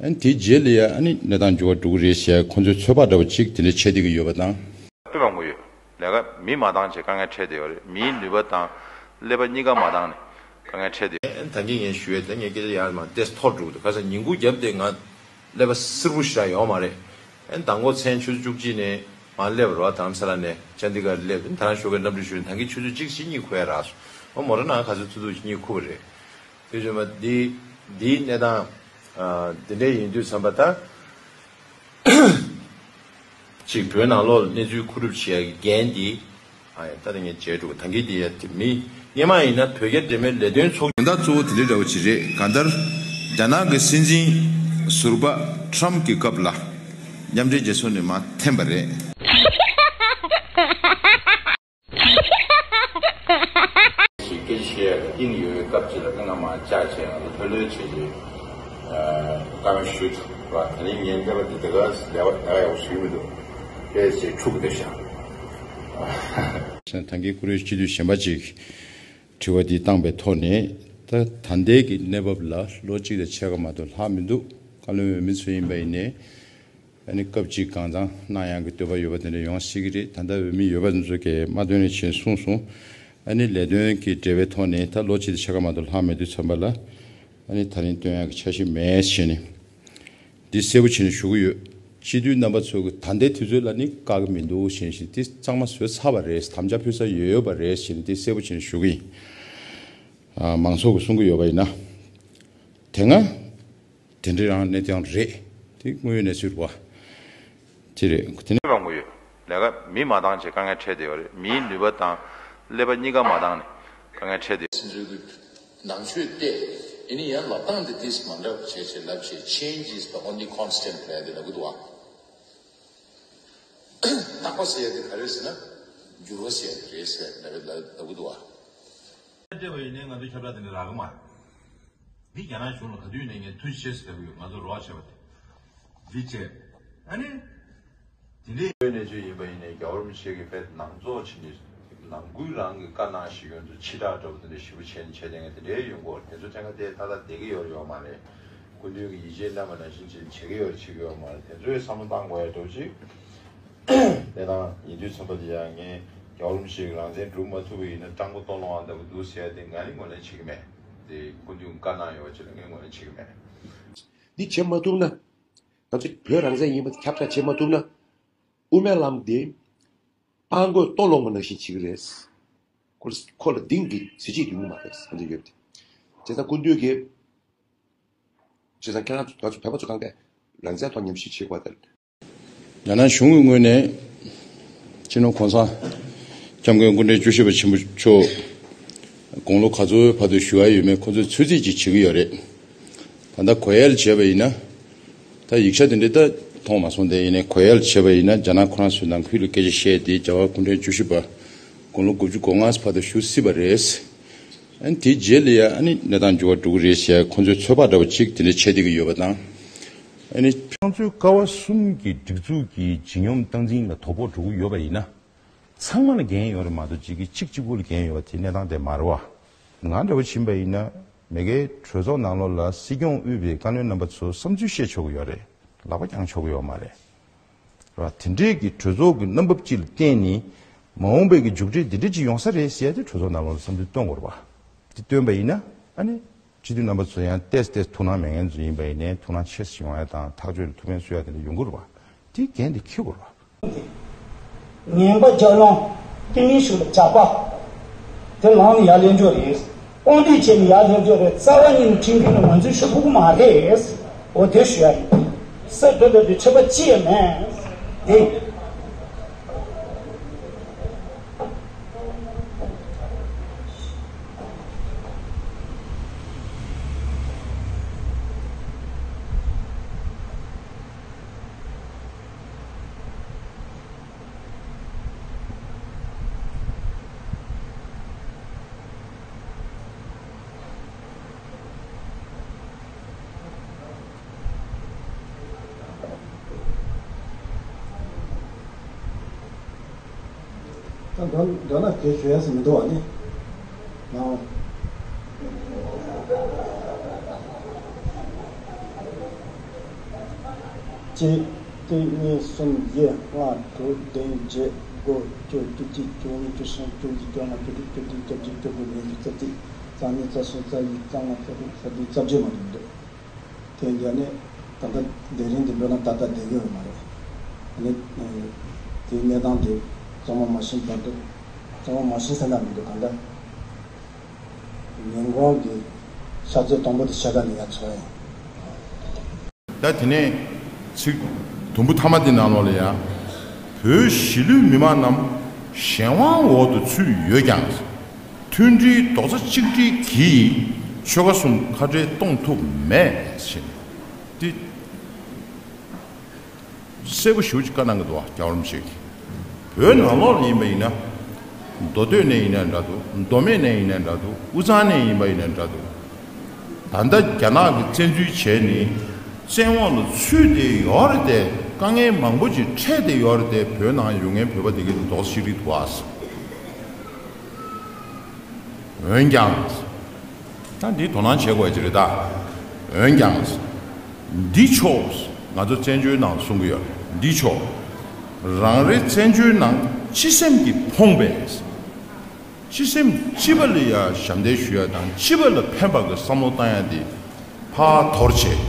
ཨ་ནི་དེའི་རྗེས་ལ་ཡ་ཨ་ནི་གནས་སྟངས་འགྱུར་བ་འགྲོ་གི་རེད་ཟེར་ཁོ་ཚོའི་ཚོད་དཔག་འདྲ་བོ་ཅིག་དེ་འདྲ་བྱེད་བསྡད་ཀྱི་ཡོད་པ་དང་། དཔེ་མང་པོ་ཡོད། ལས་ཀ་མི་མ་འདང་བྱས་དཀའ་ངལ་འཕྲད་བསྡད་ཡོད་རེད། མིའི་ནུས་པ་དང་ཀླད་པ་གཉིས་ཀ་མ་འདང་ནས་དཀའ་ངལ་འཕྲད་བསྡད་ཡོད། ད་གིན་ངས་ཞུ་ཡས་དེ་ངས་སྐད་ཆ་ཡར་མར་ཏོག་ཙམ་འཐོར་འགྲོ་གི་འདུག་ཁ་སང་ཉིན་གུང་རྒྱབ་དེ་ང་ཀླད་པ་སེར་པོ་ཞེ་དྲག་ཡོད་མ་རེད། ཨ་ནི་མདང་དགོང་མཚན་ཆུ་ཚོད་བཅུ་གཅིག་ནས་མར་སླེབས་རོགས་དྷ་རམ་ས་ལ་ནས་ཅན་དི་གར་སླེབས། ཨ་ནི་ད་རང་ཞོགས་ཀས་གནམ་གྲུ་བཞུགས་ནས་ད་གིན་ཆུ་ཚོད་གཅིག་ཕྱིན་གཉིད་ཁུག་ཡ་རག་སོང་། ཨ་མོ་ཊ་ནང་ག་ཚོད་ཐུག་ཐུག་གཉིད་ཁུག་པ་རེད། དེ་བཞིན་པ་འདི་འདིའི་གནས་སྟངས་ཨ་འདི་འདྲ་ཡིན་དུས་ཙམ་པ་ད་ཅིག་བོད་ནང་ལོགས་ལ་གནས་ཚུལ་མཁོ་སྒྲུབ་བྱེད་ཡ་གི་འགན་འདི་ཨ་ཡ་ད་ལྟ་ངས་བརྗེད་འགྲོ། ད་གིན་འདི་ཡ་དེ་མི་སྔོན་མ་ཡིན་ན་བོད་རྒྱ་འབྲེལ་མོལ་ལས་དོན་ཚོགས། དོན་དག་གཙོ་བོ་དེ་འདྲ་འདྲ་བོ་ཅིག་རེད། གང་ལྟར་རྒྱ་ནག་གི་སྲིད་འཛིན་ཟུར་པ་ཊམ་གྱི་སྐབས་ལ་མཉམ་འབྲེལ་རྒྱལ་ཚོགས་ནས་མར་འཐེན་པ་རེད། ཞིག་སྐད་ཆ་བཤད་ཡག་གི་ཀིང་ཡོད་པའི་སྐབས་ཅིག་ལ་ཀིང་ང་མ་བཅག་བྱས་ང་ཚོ་ལྷོད་ལྷོད་བྱས་ཏེ་བཀའ་མོལ་ཞུས་ཐུབ་པ། དེ་རིང་ངས་འདས་པ་འདི་དེ་ག་ལས་པ་དེ་ག་ཡག་པོ་ཞུས་མི་འདུག་དཔེ་ཆེ་འཁྲུག་བསྡད་ཤག་ད་གིན་ཀུ་རེ་སྤྱི་འཐུས་གཞན་པ་ཅིག་དྲི་བ་འདི་བཏང་པའི་ཐོག་ནས་ད་ད་ལྟའི་གི་གནས་བབ་ལ་ལོ་གཅིག་དང་ཕྱེད་ཀ་མ་གཏོགས་ལྷག་མི་འདུག་བཀའ་བློན་འོས་མི་ཚོ་ཡིན་པ་ཡིན་ནའི། ཨ་ནི་སྐབས་གཅིག་གང་ཚང་གནང་ཡག་གི་འདོད་པ་ཡོད་པ་དེ་འདྲ་ཡོང་སྲིད་ཀྱི་རེད། ད་ལྟ་འོས་མི་ཡོད་པ་ཚོ་གིས་མ་འདོད་ནས་བྱས་གསུངས་སོང་། ཨ་ནི་ལས་དོན་གྱི་འབྲེལ་བའི་ཐོག་ནས་ད་ལོ་གཅིག་དང་ཕྱེད་ཀ་མ་གཏོགས་ལྷག་མེད་དུས་ཙམ་པ་ལ་ཨ་ནི་ད་རིང་སྟོན་ཡག་གི་འཆར་གཞི་མེད་བྱས་ནས་འདི་གསལ་པོ་བྱས་ནས་ཞུ་གི་ཡོད། སྤྱི་འཐུས་རྣམ་པ་ཚོ་གི་ད་ལྟའི་དུས་ཚོད་ལ་ནི་བཀག་གི་མི་འདུག་བྱས་ནས་འདི་གཙང་མ་བཟོས་ཚར་བ་རེད། དམ་བཅའ་ཕུལ་ས་ཡོད་ཡོད་པ་རེད་བྱས་ནས་འདི་གསལ་པོ་བྱས་ནས་ཞུ་གི་ཡིན། ཨ་མང་ཚོགས་ཀྱིས་གསུང་གི་ཡོད་པ་ཡིན་ན། དེ་སྔ། དེ་འདྲའི་རང་གནས་སྟངས་རེད། དེ་དངོས་ཡོད་གནས་ཚུལ་རེད་བ། དེ་རེད། དེ་ནས་རང་དངོས་ཡོད་ལས་ཀ་མི་མ་འདང་བྱས་དཀའ་ངལ་འཕྲད་བསྡད་ཡོད་རེད། མིའི་ནུས་པ་དང་ཀླད་པ་གཉིས་ཀ་མ་འདང་ནས་དཀའ་ངལ་འཕྲད་བསྡད་ཡོད། སྲིད་འཛིན་གྱི་ནང་ཆོས་བལྟས་ཡིན་ན་ཡང་ལབ་སྟངས་དེ་ཏིས་མ་འདྲ་བ་བྱས་བྱས་ལབ་བྱས་change is the only constant ལབ་དེ་ལབ་གི་འདུག་བ། རྟག་པ་ཟེར་ཡ་དེ་ག་རེ་ཟེར་ན་འགྱུར་བ་ཟེར་ཡ་དེ་རེད་ཟེར་ལབ་ལབ་ལབ་གི་འདུག་བ། བལྟས་པ་ཡིན་ན་ང་ཚོའི་ཁྱབ་བསྒྲགས་དེ་འདྲ་རག་གི་མ་རེད། འདི་རྒྱ་ནག་གཞུང་ལ་ག་དུས་ནས་ངས་ཐུགས་རྗེ་ཆེ་ཟེར་གྱི་ཡོད། ང་ཚོ་རོགས་བྱས་པ་དེ། འདི་བྱས། ཨ་ནི། དེ་འདྲའི་གནས་ཚུལ་ཡིན་པ་ཡིན་ནའི་རྒྱལ་བ་རིན་པོ་ཆེ་གིས་དཔེ་ནང་རྫོགས་ཕྱིན་ནས་ནང་ཁུལ་རང་གི་བཀའ་གནང་ཞིག་ཡོང་དུས་ཕྱི་བསྒྲགས་འདྲ་པོ་དེ་འདྲ་ཞེ་པོ་བྱས་ནས་བྱས་བསྡད་མཁན་དེ་འདྲའི་ཡོང་གི་ཡོད་རེད། དེ་ཚོ་ཐད་ཀར་དེ་ཏག་ཏག་བསྡད་ཀྱི་ཡོད་རེད་ཡོད་མ་རེད། སྐུ་མདུན་གྱིས་ཡིད་ཆེས་གནང་བ་ནང་བཞིན་བྱས་ནས་བྱེད་ཀྱི་ཡོད་རེད་བྱེད་ཀྱི་ཡོད་མ་རེད། དེ་ཚོའི་བསམ་བློ་བཏང་དགོས་ཡ་འདྲ་པོ་ཅིག་གནས་སྟངས་ཡིན་དུས་ཙམ་པ་དེ་ཡང་ངས་རྒྱལ་བ་རིན་པོ་ཆེ་གི་རང་བཙན་སྒྲུབ་མ་ཐུབ་པ་ཡིན་ན་སྤྲང་པོ་སྟོད་ལུང་ཨ་འདྲ་པོ་འདུག་ཟེར་ཡ་དེ་ང་ནི་ངོས་ལེན་བྱེད་ཀྱི་མེད། དེ་སྐུ་མདུན་བཀའ་གནང་ཡོད་པ་ཅིག་ལ་ངས་ངོས་ལེན་བྱེད་ཀྱི་མེད། འདི་བྱེད་མ་ཐུབ་ན། ང་ཚོ་བོད་རང་བཙན་ཡིན་པ་ཁྱབ་བསྒྲགས་བྱེད་མ་ཐུབ་ན། དབུ་མའི་ལམ་དེ་སྤྲང་པོས་སྟོད་ལུང་མ་ནང་བཞིན་བྱེད་ཀྱི་རེད། ཁོ་ལ་ཁོ་ལ་གཏིང་གི་གཟི་བརྗིད་ཡོང་གི་མ་རེད་ཟེར་གྱི་ཡོད་དེ། བྱས་ཙང་སྐུ་མདུན་གྱིས། བྱས་ཙང་ཁྱེད་རང་ཚོ་ང་ཚོ་བོད་པ་ཚོ་གང་གས་རང་བཙན་ཐོག་ཉམས་ཞིབ་བྱེད་དགོས་དེ། རྒྱ་ནག་གཞུང་གི་ངོས་ནས་སྤྱི་ནོར་གོང་ས་སྐྱབས་མགོན་སྐུ་ཕྲེང་བཅུ་བཞི་པ་ཆེན་པོ་མཆོག་དགུང་ལོ་ག་ཚོད་བར་དུ་བཞུགས་ཡ་ཡོད་མེད་ཁོ་ཚོས་ཚོད་རྩིས་ཅིག་བྱེད་ཀྱི་ཡོད་རེད། ད་ལྟ་གོ་ཡལ་བྱས་པ་ཡིན་ན། ད་ཡིག་ཆ་དེ་འདྲ་ད་མཐོང་མ་སོང་། དེ་ཡིན་ནའི་གོ་ཡལ་བྱས་པ་ཡིན་ན་རྒྱ་ནག་ཁོ་རང་ཚོའི་ནང་ཁུལ་ལ་སྐད་ཆ་བཤད་དེ་རྒྱལ་བ་སྐུ་ཕྲེང་བཅུ་བཞི་པ་དགུང་ལོ་དགུ་བཅུ་གོ་ལྔ་བར་དུ་བཞུགས་སྲིད་པ་རེད། ཨ་ནི་དེའི་རྗེས་ལ་ཡ་ཨ་ནི་གནས་སྟངས་འགྱུར་བ་འགྲོ་གི་རེད་ཟེར་ཁོ་ཚོའི་ཚོད་དཔག་འདྲ་བ་ཅིག་དེ་འདྲ་བྱས་བསྡད་ཀྱི་ཡོད་པ་དང་། ཨ་ནི། ཁོང་ཚོའི་ཀ་བ་གསུམ་གྱི་སྒྲིག་འཛུགས་ཀྱི་ལྗིད་སྙོམས་སྟངས་འཛིན་ལ་དོ་ཕོག་འགྲོ་གི་ཡོད་པ་ཡིན་ན། ཚང་མ་ལ་འགན་ཡོད་རེད་མ་གཏོགས་གཅིག་གིས་གཅིག་གཅིག་པུ་ལ་འགན་ཡོད་པ་དེ་གནས་སྟངས་དེ་མ་རེད་བ། ང་འདྲ་བོ་ཕྱིན་པ་ཡིན་ན་མ་གིའི་གྲོས་ཚོགས་ནང་ལོགས་ལ་སྲིད་སྐྱོང་དབུས་པའི་བཀའ་བློན་རྣམ་པ་ཚོ་བསམ་ཚུལ་བཤད་ཆོག་གི་ཡོད་རེད། ལག་པ་བརྐྱང་ཆོག་གི་ཡོད་མ་རེད། རེད་བ། དེ་འདྲའི་གི་གྲོས་ཚོགས་ཀྱི་རྣམ་འབབ་ཅིག་ལ་བརྟེན་ནས་མ་འོངས་པའི་གི་མཇུག་འབྲས་འདི་འདྲ་ཅིག་ཡོང་ས་རེད་ཟེར་ཡ་དེ་གྲོས་ཚོགས་ནང་ལོགས་ལ་བསམ་ཚུལ་སྟོན་དགོས་རེད་བ། དེ་སྟོན་པ་ཡིན་ན་ཨ་ནི་སྤྱི་འཐུས་རྣམ་པ་ཚོ་ཡང་ཏོག་ཙམ་ཏོག་ཙམ་ཐུགས་སྣང་མེད་མཁན་ཚོ་ཡིན་པ་ཡིན་ནའི་ཐུགས་སྣང་ཆེ་ཙམ་ཡོང་ཡ་དང་ཐག་གཅོད་ལ་ཐུགས་ཕན་གསོས་ཡ་དེ་འདྲ་ཡོང་གི་རེད་བ། དེ་འགན་དེ་འཁྱེར་དགོས་རེད། ངན་པ་རྒྱབ་ལོང་ཏིང་ངེ་ཞིག་ལ་ཇག་པ། དེ་ལངས་ནས་ཡར་སླེབས་འགྱོ་རེད། དཔུང་སྡེ་བྱས་ནས་ཡར་སླེབས་འགྱོ་རེད། རྩ་བ་ཉིད་ནས་ཁྲིམས་འགལ་ནས་ང་ཚོའི་ཤོག་ཕུག་མ་རེད། འོ་དེ་ཞུ་ཡ་ཡིན། སེ་དེ་དེ་དེ་ཁྲི་པ་ཅི་ཡང་མེད། དེ། ད་མདོར་མདོར་ན་དེ་ཞུ་ཡ་ཟིག་མི་འདུག་བ་ནི། ནའོ། གཅིག་གཅིག་གཉིས་གསུམ་བཞི་ལྔ་དྲུག་བདུན་བརྒྱད་དགུ་བཅུ་བཅུ་གཅིག་བཅུ་གཉིས་བཅུ་གསུམ་བཅུ་བཞི་བཅོ་ལྔ་བཅུ་དྲུག་བཅུ་བདུན་བཅོ་བརྒྱད་བཅུ་དགུ་བཅུ་བཞི་བཅུ་རྩ་གཅིག་རྩ་གཉིས་རྩ་གསུམ་རྩ་བཞི་རྩ་ལྔ་རྩ་དྲུག་རྩ་བདུན་རྩ་བརྒྱད་མ་གཏོགས་མི་འདུག་དེ་འདྲ་ནི་ད་ལྟ་སྡེ་རིང་འདི་འགྲོ་ན་ད་ལྟ་བསྡད་ཀྱི་ཡོད་མ་རེད། ཨ་ནི་དེའི་གནས་སྟངས་དེ་གཙང་མ་མ་ཤེས་བར་དུ་གཙང་མ་མ་ཤེས་ས་ན་མི་འདུག་ད་ལྟ་ཉིན་གུང་གི་ཤ་ཚའི་དང་པོ་དེ་ཤ་ཁ་ནས་ཡར་འཚོ་ཡིན། ད་དེ་ནས་ཚིག་དུམ་བུ་ཐ་མ་དེ་ནང་ལོགས་ལ་ཡང་། བོད་གཞིས་ལུས་མི་མང་རྣམས་གཞན་དབང་འོག་ཏུ་ཚུད་ཡོད་ཀྱང་། མཐུན་སྒྲིལ་རྡོག་རྩ་གཅིག་སྒྲིལ་གྱིས་ཆོལ་ཁ་གསུམ་ཁ་བྲལ་གཏོང་ཐུབ་མེད་ཅེས་འདི་གསལ་པོ་ཞེ་པོ་ཅིག་བཀའ་གནང་གི་འདུག་བ། རྒྱལ་བ་རིན་པོ་ཆེ་གིས། བོད་ནང་ལོགས་ལ་ཡིན་པ་ཡིན་ན། མདོ་སྟོད་ནས་ཡིན་ན་འདྲ་འདུག་མདོ་སྨད་ནས་ཡིན་ན་འདྲ་འདུག་དབུས་གཙང་ནས་ཡིན་པ་ཡིན་ན་འདྲ་འདུག་ད་ལྟ་རྒྱ་ནག་གིས་བཙན་འཛུལ་བྱས་ནས་བཙན་འོག་ལ་ཚུད་བསྡད་ཡོད་རེད་དེ། དཀའ་ངལ་མང་པོ་ཅིག་འཕྲད་བསྡད་ཡོད་རེད་དེ། བོད་ནང་ཡོད་མཁན་བོད་པ་དེ་གའི་རྡོག་རྩ་གཅིག་སྒྲིལ་འདུག་ཨ། འོན་ཀྱང་། ད་འདི་དོ་སྣང་བྱེད་དགོས་ཀྱི་རེད་ད། འོན་ཀྱང་། འདི་ཆོག་ང་ཚོ་བཙན་བྱོལ་ནང་གསུང་གི་ཡོད། འདི་ཆོག་རང་རེ་བཙན་བྱོལ་ནང་སྤྱི་སེམས་ཀྱིས་ཕོངས་པའི། སྤྱི་སེམས་སྤྱི་པ་ལ་ཡ་ཞབས་འདེགས་ཞུ་ཡ་དང་། སྤྱི་པ་ལ་ཕན་པ་གི་བསམ་བློ་བཏང་ཡ་འདི་ཕར་དོར་བྱས།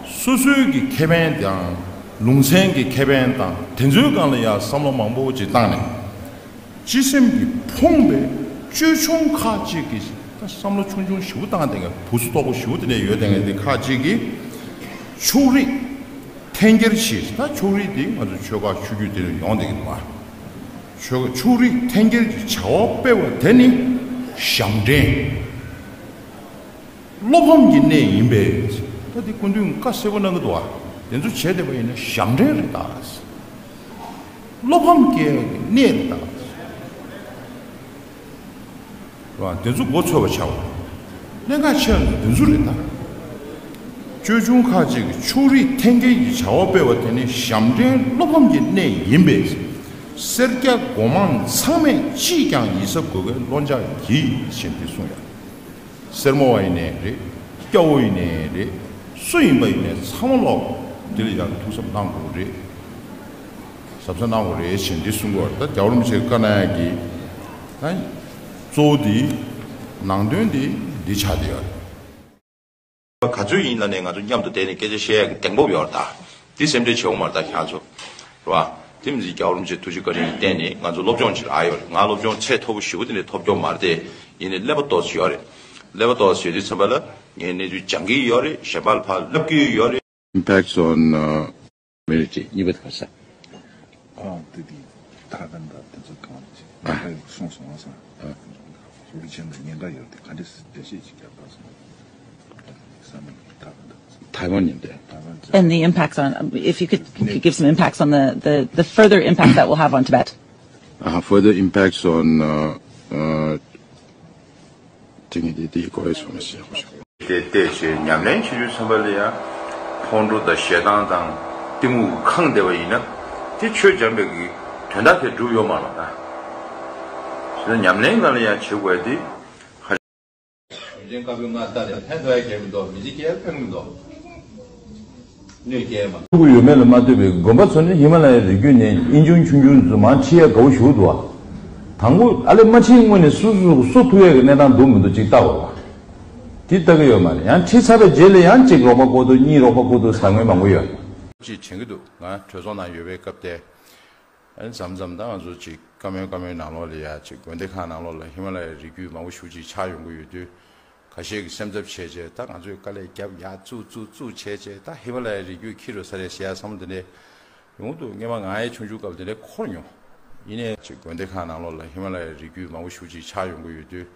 སོ་སོའི་གི་ཁེ་ཕན་དང་ལུང་ཚན་གྱི་ཁེ་ཕན་དང་དེ་ཚོའི་སྒང་ལ་ཡ་བསམ་བློ་མང་པོ་ཅིག་བཏང་ནས། སྤྱི་སེམས་ཀྱིས་ཕོངས་པའི་ཅོལ་ཆུང་ཁག་ཅིག་གིས་ད་བསམ་བློ་ཆུང་ཆུང་ཞེ་པོ་བཏང་། དེ་ག་བུ་སུ་དོག་པོ་ཞེ་པོ་དེ་འདྲ་ཡོད་དེ་འདི་ཁག་ཅིག་གིས་ཕྱོགས་རིས་འཐེན་འཁྱེར་བྱས། ད་ཕྱོགས་རིས་དེ་ང་ཚོ་ཆོལ་ཁ་ཆོས་བརྒྱུད་དེ་ལ་ཡོང་བསྡད་ཀྱི་འདུག་ཨ། ཕྱོགས་ཕྱོགས་རིས་འཐེན་འཁྱེར་གྱི་བྱ་བ་སྤེལ་བ་དེ་ནི་ཞབས་འདྲེན། བློ་ཕམ་གྱི་གནས་ཡིན་པས། ད་འདི་སྐུ་མདུན་བཀའ་གསལ་པོ་གནང་གི་འདུག་བ། དེ་ཚོ་བྱས་བསྡད་པ་ཡིན་ན་ཞབས་འདྲེན་རེད་ད། བློ་ཕམ་སྐྱེ་ཡག་གི་གནས་རེད་ད། རེད་བ། དེ་ཚོ་མགོ་ཚོས་པ་བྱའོ། གནད་འགག་ཆེ་བ་ནི་དེ་ཚོ་རེད་ད། ཅོལ་ཆུང་ཁག་ཅིག་གིས་ཕྱོགས་རིས་འཐེན་འཁྱེར་གྱི་བྱ་བ་སྤེལ་བ་དེ་ནི་ཞབས་འདྲེན་བློ་ཕམ་གྱི་གནས་ཡིན་པས། སེར་སྐྱ་སྒོ་མང་ཚང་མས་ཅིས་ཀྱང་ཡིད་གཟབ་དགོས་པའི་བློ་འཇགས་ཀྱིས་ཞེས་འདི་གསུངས་ཡ། སེར་མོ་བ་ཡིན་ནའི་རེད། སྐྱ་བོ་ཡིན་ནའི་རེད། སུ་ཡིན་པ་ཡིན་ནའི་ཚང་མ་ལོག་འདི་ལ་ཡང་ཐུགས་གཟབ་གནང་དགོས་རེད། གཟབ་གཟབ་གནང་དགོས་རེད་ཞེས་འདི་གསུང་དགོས་རེད། ད་རྒྱལ་བ་རིན་པོ་ཆེས་བཀའ་གནང་ཡག་གི་ད་གཙོ་བོ་འདི་ནང་དོན་འདི་འདི་ཆགས་བསྡད་ཡོད་རེད། ག་ཚོད་ཡིན་ལ་ནས་ང་ཚོ་མཉམ་དུ་བསྡད་ནས་སྐད་ཆ་བཤད་ཡག་གི་གདེང་སྤོབས་ཡོད་རེད་ད། འདི་སེམས་ཁྲལ་བྱེད་འོང་མ་རེད་ད་ཁྱེད་ཚོ། རེད་བ། དེ་མིན་ཚེ་རྒྱལ་བ་རིན་པོ་ཆེ་ཐུགས་རྗེ་བཀའ་དྲིན་གྱི་རྟེན་ནས་ང་ཚོ་སློབ་སྦྱོང་ཅིག་ལ་ཡོད་རེད། ང་སློབ་སྦྱོང་ཚད་མཐོ་པོ་ཞེ་པོ་དེ་འདྲ་ཐོབ་ཀྱི་ཡོད་མ་རེད་དེ། ཡིན་ནའི་ཀླད་པ་ཏོག་ཙམ་ཡོད་རེད། ཀླད་པ་ཏོག་ཙམ་ཡོད་དུས་ཙམ་པ་ལ་ངས་གནས་ཚུལ་སྦྱང་གི་ཡོད་རེད། གཞན་པ་ལ་ཕར་ལབ་ཀྱི་ཡོད་རེད། Impacts on uh, community གཉིས་པ་དེ་ག་ས། ཨ་དེ་དེ་ད་ག་འདྲ་དེ་ཚོ་གང་ཅི་ཨ་གསུངས་སོང་ང་ས། ཨ་རི་ཅན་ལ་ཉེན་ཁ་ཡོད་དེ་ག་འདྲས་འགྲེལ་བཤད་ཅིག་རྒྱབ་པ་སོང་། ཐའེ་ཝན་ཉིན་ཏེ། And the impacts on, um, if you could, could give some impacts on the, the, the further impact that will have on Tibet. Uh, further impacts on uh, uh, དེ་ངས་དེ་དེའི་སྐོར་ཡོད་སོང་ཞེས་ཞུ། དེ་བལྟས་བྱས་ཉམས་ལེན་བྱེད་རྒྱུ་ཚན་པ་ལ་ཡང་ཁོང་ཁྲོ་དང་ཞེ་སྡང་དང་གཏི་མུག་གང་བསྡད་པ་ཡིན་ན་དེ་ཆོས་སྦྱངས་པའི་གི་དོན་དག་དེ་འགྲུབ་ཡོད་མ་རེད་ད། བྱས་ན་ཉམས་ལེན་སྒང་ལ་ཡང་བྱེད་དགོས་དེ། ཞིང་ཆེན་བཀའ་པོད་ལྔ་ལྟ་ནས་ཕན་ཐོགས་ཡ་གལ་མི་འདུག་མི་ཚེ་སྐྱེལ་ཕན་མི་འདུག་གནོད་སྐྱེལ་མ། ཐུག་གི་ཡོད་མེད་ལ་མ་ལྟོས་པའི་དགོན་པ་ཚོ་ནི་ཧི་མ་ལ་ཡའི་རི་རྒྱུད་ནས་དབྱིན་ཆུང་ཆུང་ཆུང་ཚོ་མར་ཁྲིད་ཡ་དགའ་བོ་ཞུ་འདུག་བ། དང་པོ་ཨ་ལེ་མ་ཁྲིད་སྔོན་ནས་སུ་སུ་སུ་ཐུག་ཡ་གི་གནས་སྟངས་འདུག་མི་འདུག་ཅིག་ལྟ་དགོས་བ། དེ་ལྟ་གི་ཡོད་མ་རེད། ཡང་ཁྲིད་ཚར་བའི་རྗེས་ལ་ཡང་གཅིག་རོགས་པ་བསྐོ་ཐུབ་གཉིས་རོགས་པ་བསྐོ་ཐུབ་ཟ་ངོས་མང་པོ་ཡོད། ཅིག་དྲན་གྱི་འདུག་ང་གྲོས་ཚོགས་ནང་ཡོད་པའི་སྐབས་དེ། ཨ་ནི་མཚམས་མཚམས་ད་ང་ཚོ་ཅིག་བཀའ་མོལ་བཀའ་མོལ་ནང་ལོགས་ལ་ཡ་ཅིག་དགོན་སྡེ་ཁག་ནང་ལོགས་ལ་ཧི་མ་ལ་ཡའི་རི་རྒྱུད་མང་པོ་ཞེ་པོ་ཅིག་ཆགས་ཡོང་གི་ཡོད་དུས། ཁ་ཤས་ཀྱིས་སེམས་འཚབ་བྱས་བྱས་ད་ང་ཚོས་དཀའ་ལས་རྒྱབ་ཡག་བཙུགས་བཙུགས་བཙུགས་བྱས་བྱས་ད་ཧི་མ་ལ་ཡའི་རི་རྒྱུད་འཁྱེར་འགྲོ་ས་རེད་ཟེར་ཡ་བསམ་བློ་དེ་འདྲས་ཡོང་གི་འདུག་སྔོན་མ་ང་ཡང་ཆུང་ཆུང་སྐབས་དེ་འདྲས་འཁོར་མྱོང་། ཡིན་ནའི་ཅིག་དགོན་སྡེ་ཁག་ནང་ལོགས་ལ་ཧི་མ་ལ་ཡའི་རི་རྒྱུད་མང་པོ་ཞེ་པོ་ཅིག་ཆགས་ཡོང་གི་ཡོད་དུས།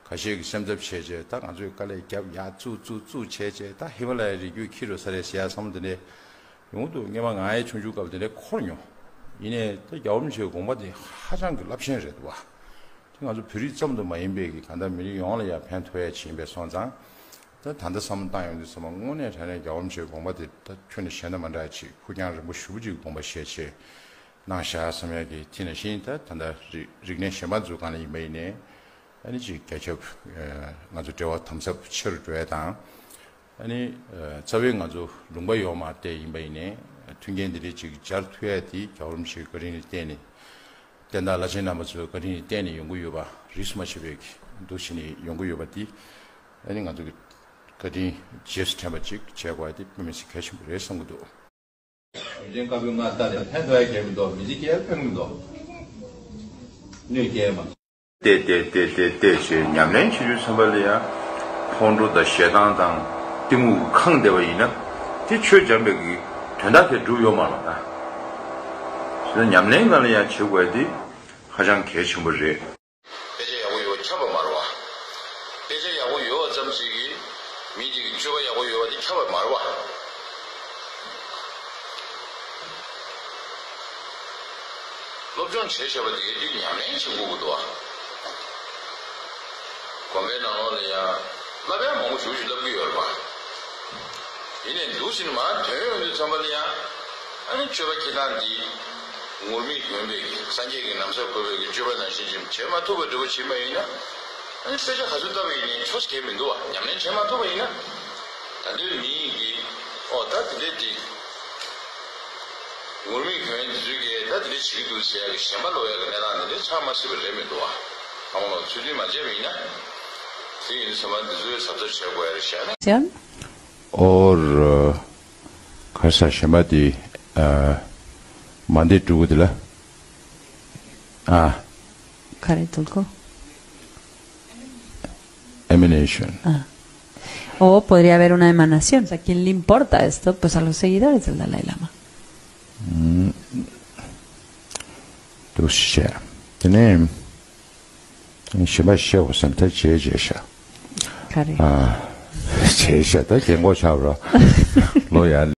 ཁ་ཤས་ཀྱིས་སེམས་འཚབ་བྱས་བྱས་ད་ང་ཚོས་དཀའ་ལས་རྒྱབ་ཡག་བཙུགས་བཙུགས་བཙུགས་བྱས་བྱས་ད་ཧི་མ་ལ་ཡའི་རི་རྒྱུད་འཁྱེར་འགྲོ་ས་རེད་ཟེར་ཡ་བསམ་བློ་དེ་འདྲས་ཡོང་གི་འདུག་སྔོན་མ་ང་ཡང་ཆུང་ཆུང་སྐབས་དེ་འདྲས་འཁོར་མྱོང་། ཡིན་ནའི་ད་རྒྱལ་བ་རིན་པོ་ཆེའི་དགོངས་པ་དེ་ཧ་ཅང་གི་རླབས་ཆེན་རེད་འདུག་བ། དེ་ང་ཚོ་བོད་རིགས་ཙམ་དུ་མ་ཡིན་པའི་གི་གང་ལྟར་མི་རིགས་ཡོངས་ལ་ཡང་ཕན་ཐོགས་ཡ་ཅིག་ཡིན་པས་སོང་ཙང་། ད་ད་ལྟ་བསམ་བློ་བཏང་ཡོང་དུས་ཙམ་པ་དངོས་གནས་དྲང་གནས་རྒྱལ་བ་རིན་པོ་ཆེའི་དགོངས་པ་དེ་ད་ཁྱོན་ནས་གཞན་དང་མ་འདྲ་ཅིག་ཕུགས་རྒྱང་རིང་པོ་ཞེ་པོ་ཅིག་དགོངས་པ་བཞེས་བྱས་གནང་བཞག་བསམ་ཡ་གི་དེ་ནང་བཞིན་ད་ད་ལྟ་རིག་རིག་གནས་གཞན་པ་ཚོའི་སྒང་ལ་ཡིན་པ་ཡིན་ནའི་ཨ་ནི་ཅིག་རྒྱ་ཁྱབ་ང་ཚོ་འབྲེལ་བ་དམ་ཟབ་ཆེ་རུ་འགྲོ་ཡ་དང་། ཨ་ནི་རྩ་བའི་ང་ཚོ་ལུང་པ་ཡོངས་མ་བལྟས་ཡིན་པ་ཡིན་ནའི་མཐུན་རྐྱེན་འདི་འདྲའི་ཅིག་སྦྱར་ཐུབ་ཡ་དེ་རྒྱལ་བ་རིན་པོ་ཆེའི་བཀའ་དྲིན་ལ་བརྟེན་ནས། བསྟན་བདག་བླ་ཆེན་རྣམ་པ་ཚོའི་བཀའ་དྲིན་ལ་བརྟེན་ནས་ཡོང་གི་ཡོད་པ་རིས་སུ་མ་ཆད་པའི་འདུག་བྱས་ནས་ཡོང་གི་ཡོད་པ་འདི་ཨ་ནི་ང་ཚོ་གི་བཀའ་དྲིན་རྗེས་སུ་དྲན་པ་ཅིག་བྱེད་དགོས་ཡ་དེ་དཔེ་མི་སྲིད་གལ་ཆེན་པོ་རེད་བསམ་གྱི་འདུག་རྒྱུན་ལྡན་བཀའ་པོད་ལྔ་ལྟར་ལ་ཕན་ཐོགས་ཡ་གལ་མི་འདུག་མི་ཚེ་སྐྱེལ་ཕན་གྱི་མི་འདུག་གནོད་སྐྱེལ་མ། བལྟས་བལྟས་བལྟས་བལྟས་བལྟས་བྱས་ཉམས་ལེན་བྱེད་རྒྱུ་ཚན་པ་ལ་ཡང་ཕོ་འགྲོ་དང་ཞེ་སྡང་དང་གཏི་མུག་གང་བསྡད་པ་ཡིན་ན་དེ་ཆོས་སྦྱངས་པའི་གི་དོན་དག་དེ་འགྲུབ་ཡོད་མ་རེད་ད། བྱས་ན་ཉམས་ལེན་སྒང་ལ་ཡང་བྱེད་དགོས་ཡ་དེ་ཧ་ཅང་གལ་ཆེན་པོ་རེད། དཔེ་ཆ་ཡག་པོ་ཡོད་པ་ཁྱབ་པ་མ་རེད་བ། དཔེ་ཆ་ཡག་པོ་ཡོད་པ་ཙམ་ཞིག་གིས་མི་གཅིག་གི་སྤྱོད་པ་ཡག་པོ་ཡོད་པ་དེ་ཁྱབ་པ་མ་རེད་བ། སློབ་སྦྱོང་བྱས་བྱས་པ་དེ་གའི་དུས་ཉམས་ལེན་བྱེད་དགོས་ཀྱི་འདུག་བ། དགོན་པའི་ནང་ལོགས་ལ་ཡང་བསླབ་པ་མང་པོ་ཞེ་པོ་ཅིག་བསླབ་ཀྱི་ཡོད་རེད་བ། ཡིན་ནའི་འདུག་ཟེར་ནས་མར་ཐོན་ཡོང་དུས་ཙམ་པ་ལ་ཡང་ཨ་ནི་སྤྱོད་པ་འཁྱེར་སྟངས་འདི་ངུར་སྨྲིག་གྱོན་པའི་གི་སངས་རྒྱས་ཀྱི་ན་བཟའ་གོན་པའི་གི་སྤྱོད་པ་ནང་བཞིན་ཅིག་བྱེད་མ་ཐུབ་པ་འདྲ་པོ་བྱེད་པ་ཡིན་ན། ཨ་ནི་དཔེ་ཆ་ག་ཚོད་ལྟ་བ་ཡིན་ནའི་ཆོ་གས་མི་འདུག་བ། ཉམས་ལེན་བྱེད་མ་ཐུབ་པ་ཡིན་ན། ད་འདོད་མི་ཡིན་གི་ཨོ་ད་དེ་འདྲས་དེ། ངུར་སྨྲིག་གྱོན་ཡ་འདི་ཚོས་ཀྱིས་ད་དེ་འདྲས་བྱེད་ཀྱི་འདུག་ཟེར་ཡ་གི་ཞེན་པ་ལོག་ཡ་གི་གནས་སྟངས་འདི་འདྲས་ཆགས་མ་སྲིད་པ་རེད་མི་འདུག་བ། ཨ་མ་ལོ་ཚུལ་མཐུན་མ་བྱས་པ་ཡིན་ན། དེ་ཡིན་དུས་ཙམ་པ་འདི་ཚོའི་གཟབ་གཟབ་བྱེད་དགོས་ཡ་རེད་ཤག་ན། ཨོ་ར། ག་རེ་ཟེར་ཞེན་པ་འདི་ཨ། མ་འདི་དྲུག་འདི་ལ། ཨ། Care tulco. Emanation. Ah. O podría haber una emanación. O sea, ¿quién le importa esto? Pues a los seguidores del Dalai Lama. ཨུམ། འདུག་སེ་བྱས། དེ་ནས་ཞེན་པ་ཤེས་དགོས་བསམ་ད་བྱས་བྱས་ཤག་ག་རེ། ཨ། བྱས་ཤག་ད་རྒན་གོག་ཆགས་པ་ར། ལོ་ཡར།